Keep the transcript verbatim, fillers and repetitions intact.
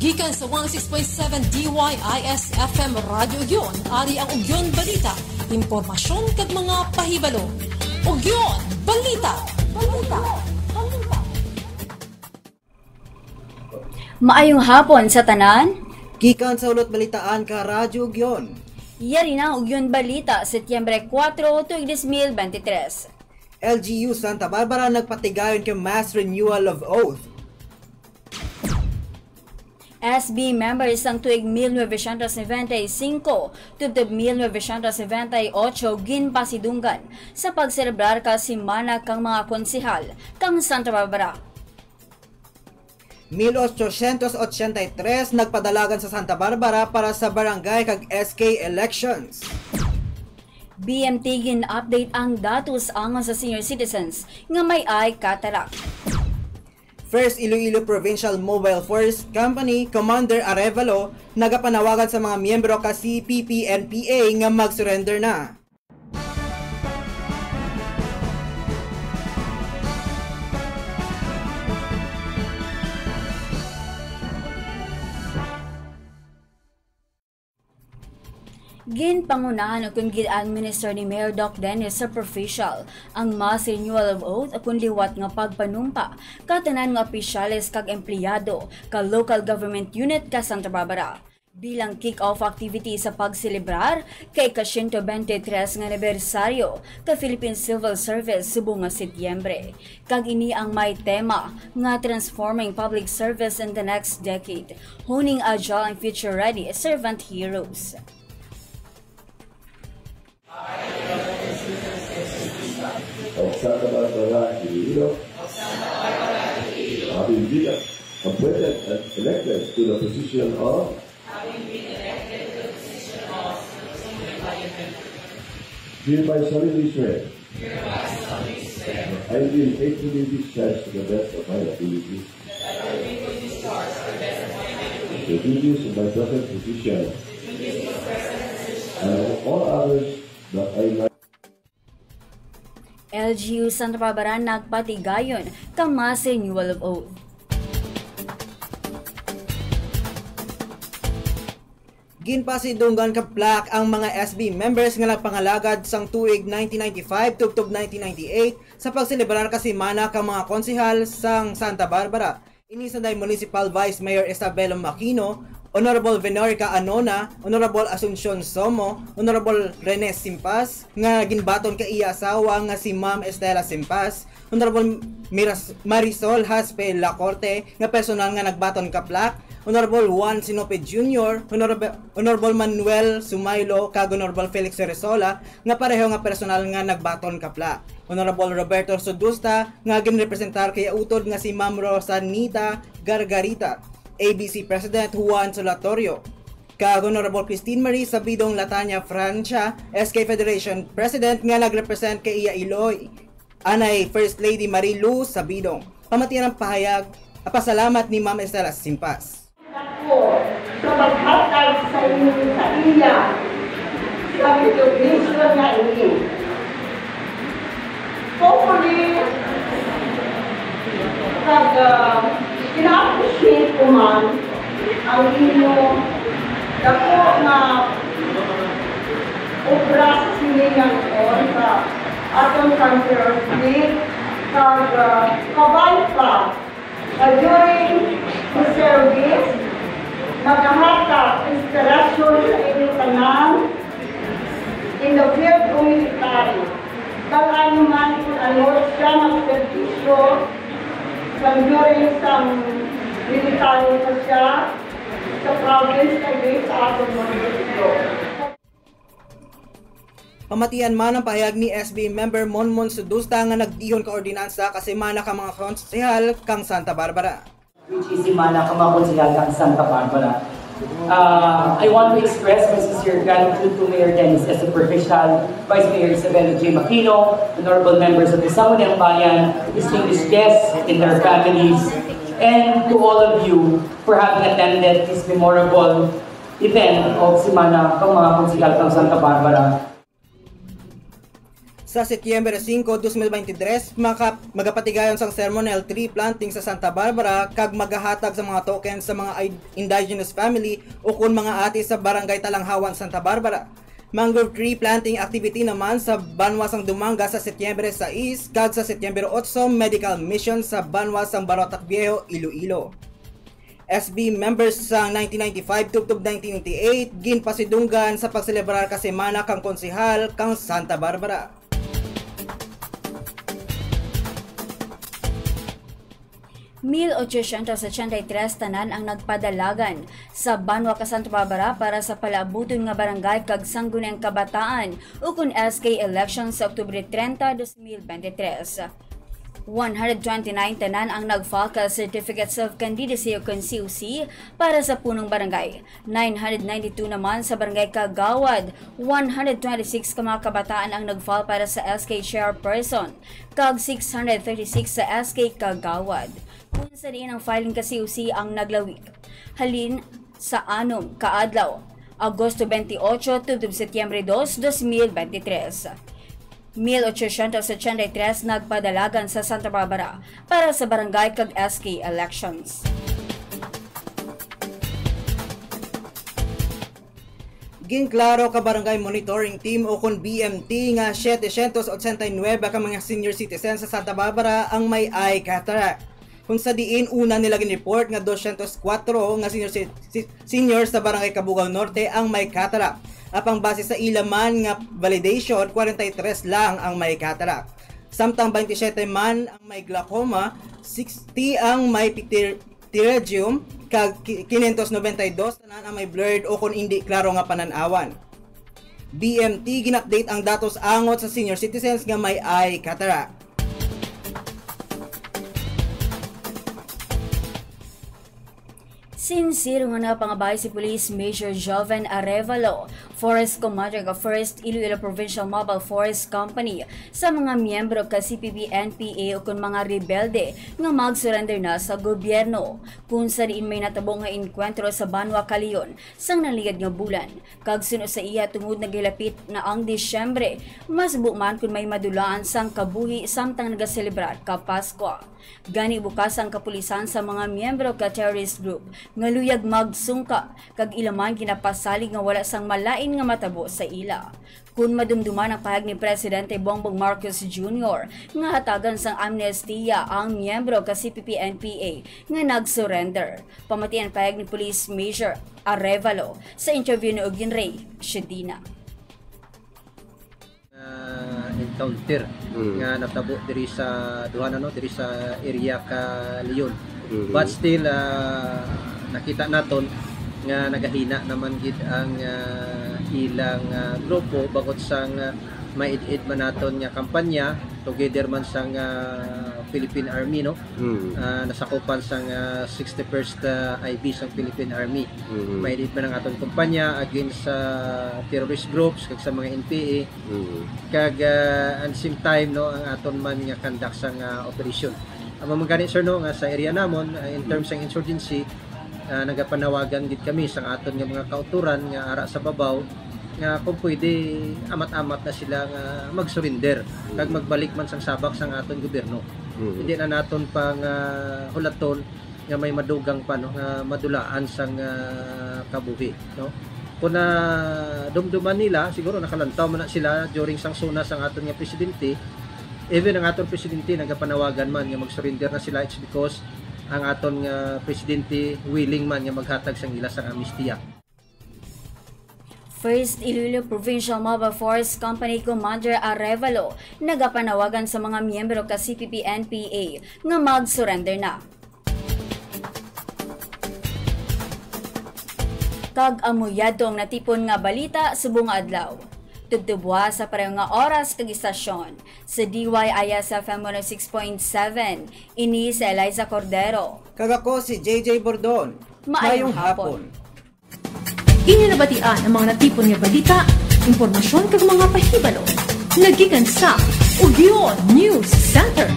Gikan sa one oh six point seven D Y I S F M Radyo Ugyon, ari ang Ugyon Balita, impormasyon kag mga pahibalo. Ugyon Balita. Balita. Balita. Maayong hapon sa tanan. Gikan sa Hulot Balitaan ka Radyo Ugyon. Yari na ang Ugyon Balita, Setyembre kuwatro, tuig dos mil bente tres. L G U Santa Barbara nagpatigayon kay mass renewal of oath. S B members sang tuig mil novecientos noventa y cinco tubtob mil novecientos noventa y ocho ginpasidunggan sa pagselebrar ka Semana kang mga Konsehal kang Santa Barbara. Mil ochocientos ochenta y tres nagpadalagan sa Santa Barbara para sa barangay kag S K elections. B M T gin-update ang datos angon sa senior citizens nga may eye cataract. First Iloilo Provincial Mobile Force Company Commander Arevalo nagapanawagan sa mga miyembro ka C P P N P A nga mag-surrender na. Ginpangunahan ukon gin-administer ni Mayor Doc Dennis Superficial ang mass renewal of oath ukon liwat nga pagpanumpa ka tanan nga opisyales kag empleyado ka local government unit ka Santa Barbara bilang kick-off activity sa pagselebrar kay ka siyento bente tres nga anibersaryo ka Philippine Civil Service subong nga Setyembre. Kag ini ang may tema nga Transforming Public Service in the Next Decade, Honing Agile and Future Ready Servant Heroes. Of Santa Barbara, Iloilo. Having been appointed and elected to the position of Hereby solemnly swear. Hereby solemnly swear. That I will faithfully discharge to the best of my ability. That I will faithfully discharge to the best of my ability. The duties of my present position. The duties of my present position. And of all others that I might L G U Santa Barbara nagpatigayon ka mass renewal of oath. Ginpasidunggan ka plaque ang mga S B members nga nagpangalagad sang tuig nineteen ninety-five tubtob nineteen ninety-eight sa pagselebrar ka Semana ka mga Konsehal sang Santa Barbara. Ini sanday Municipal Vice Mayor Isabelo Makino, Honorable Venorica Anona, Honorable Asuncion Somo, Honorable Rene Simpas, nga ginbaton ka iya asawa nga si Ma'am Estela Simpas, Honorable Miras-, Marisol Haspe Lacorte, nga personal nga nagbaton ka plaque, Honorable Juan Sinope Junior, Honorable, Honorable Manuel Sumaylo, kag Honorable Felix Resola, nga pareho nga personal nga nagbaton ka plaque. Honorable Roberto Sodusta, nga ginrepresentar kay utod nga si Ma'am Rosanita Gargarita, A B C President Juan Solatorio, kag Honorable Christine Marie Sabidong Latanya Francia, S K Federation President, nga nagrepresent kay iya iloy, anay First Lady Marie Lou Sabidong. Pamatian ang pahayag, pasalamat ni Ma'am Estela Simpas. Ako sa paghatag sa inyo sa iya sa recognition nga ini. Hopefully, kag, ah, ina-appreciate ko man ang inyo dako nga obra sa sini nga tuon sa aton country earthquake, kag, ah, kabay pa nga during the service, magahatag inspirasyon sa inyo tanan in the field of military. Kag ano man kung ano siya magserbisyo, kag during sa military pa siya, sa province kag sa aton munisipyo. Pamatian man ang pahayag ni S B member Monmon Sudusta nga nagdihon ka ordinansa ka Semana ka mga Konsehal kang Santa Barbara. Which is Semana ka mga Konsehal kang Santa Barbara. Uh, I want to express my sincere gratitude to Mayor Dennis S. Superficial, Vice Mayor Isabella J. Makino, honorable members of the Sangguniang Bayan, distinguished guests and their families, and to all of you for having attended this memorable event of Semana kang mga Konsehal kang Santa Barbara. Sa Setyembre singko, dos mil beintitrés, maka-, magapatigayon sang ceremonial tree planting sa Santa Barbara kag magahatag sa mga token sa mga i-, indigenous family o kon mga ati sa Barangay Talanghawan, Santa Barbara. Mangrove tree planting activity naman sa banwa sang Dumangas sa Setyembre sais kag sa Setyembre otso, medical mission sa banwa sang Barotac Viejo, Iloilo. S B members sang nineteen ninety-five tubtob nineteen ninety-eight ginpasidunggan sa pagselebrar ka Semana kang Konsehal kang Santa Barbara. Mil ochocientos ochenta y tres tanan ang nagpadalagan sa banwa ka Santa Barbara para sa palaabuton nga barangay kag sangguniang kabataan, ukon S K election sa Oktubre treinta, dos mil veintitrés. One hundred twenty-nine tanan ang nag-file ka certificates of candidacy o kon C O C para sa punong barangay. Nine hundred ninety-two naman sa barangay kagawad. One hundred twenty-six ka mga kabataan ang nag-file para sa S K chairperson, kag six hundred thirty-six sa S K kagawad. Kung sa diin ang filing ka C O C ang naglawig. Halin sa anom ka adlaw, Agosto twenty-eight tubtob Setyembre dos, dos mil beintitrés. Mil ochocientos ochenta y tres nagpadalagan sa Santa Barbara para sa barangay kag S K elections. Ginklaro ka Barangay Monitoring Team o kon B M T nga setecientos ochenta y nuebe ka mga senior citizens sa Santa Barbara ang may eye cataract. Kung sa diin una nila gin-report nga dosyentos kwatro nga senior ci-, ci-, senior sa Barangay Cabugao Norte ang may cataract. Apang base sa ila man nga validation, kwarenta y tres lang ang may cataract. Samtang twenty-seven man ang may glaucoma, sixty ang may pter-, pterygium, kag ki-, quinientos noventa y dos tanan ang may blurred o kon indi klaro nga panan-awan. B M T gin-update ang datos angot sa senior citizens nga may eye cataract. Sinsiro nga nagapangabay si Police Major Joven Arevalo, Forest Commander ka First Iloilo Provincial Mobile Force Company, sa mga miyembro ka C P P N P A o kon mga rebelde nga mag-surrender na sa gobyerno. Kung sa diin may natabo nga enkwentro sa Banwa Calion sang naligad nga bulan, kag suno sa iya tungod nagahilapit na ang Disyembre, masubo man kon may madulaan sang kabuhi samtang nagaselebrar ka Paskwa. Gani bukas ang kapulisan sa mga miyembro ka terrorist group nga luyag magsungka kag ila man ginapasalig nga wala sang malain nga matabo sa ila. Kun madumduman ang pahayag ni Presidente Bongbong Marcos Junior nga hatagan sang amnestiya ang miyembro ka C P P N P A nga nag-surrender. Pamati ang pahayag ni Police Major Arevalo sa interview ni Ugin Ray Shedina. Ah, encounter Mm. nga natabo diri sa duha na, no, diri sa area ka Leon. Mm. But still, ah, nakita naton nga nagahina naman gid ang, ah, ilang, ah, grupo bangod sang, ah, may id-id man naton nga kampanya together man sang, ah, Philippine Army, no? Mm. Ah, nasakupan sang, ah, sixty-first, ah, I B sang Philippine Army. Mm. May id-id man ang aton kampanya against sa terrorist groups kag sa mga N P A. Mm. Kag, ah, at the same time, no, ang aton man nga conduct sang, ah, operation. Amo man gani, sir, no, nga sa area namon, ah, in terms sang insurgency, ah, nagapanawagan gid kami sa aton nga mga kautoran nga ara sa babaw nga kung pwede amat-amat na sila nga mag-surrender kag Mm. magbalik man sang sabak sang aton gobyerno. Mm. Hindi na naton pang, ah, hulaton nga may madugang pa, no, nga madulaan sang, ah, kabuhi, no? Kung nadumduman nila, siguro nakalantaw man na sila during sang SONA sang aton nga presidente. Even ang aton presidente nagapanawagan man nga mag-surrender na sila, it's because ang aton nga presidente willing man nga maghatag sang ila sang amnestiya. First Iloilo Provincial Mobile Force Company Commander Arevalo nagapanawagan sa mga miyembro ka C P P N P A nga mag-surrender na. Kag amo yadto ang natipon nga balita subong nga adlaw. Tubtubwa sa pareho nga oras kag istasyon sa D Y I S F M one oh six point seven. Ini si Eliza Cordero. Kag ako si J J Bordon. Maayong Maayong hapon. hapon. Inyo nabatian ang mga natipon nga balita, impormasyon kag mga pahibalo nga gikan sa Ugyon News Center.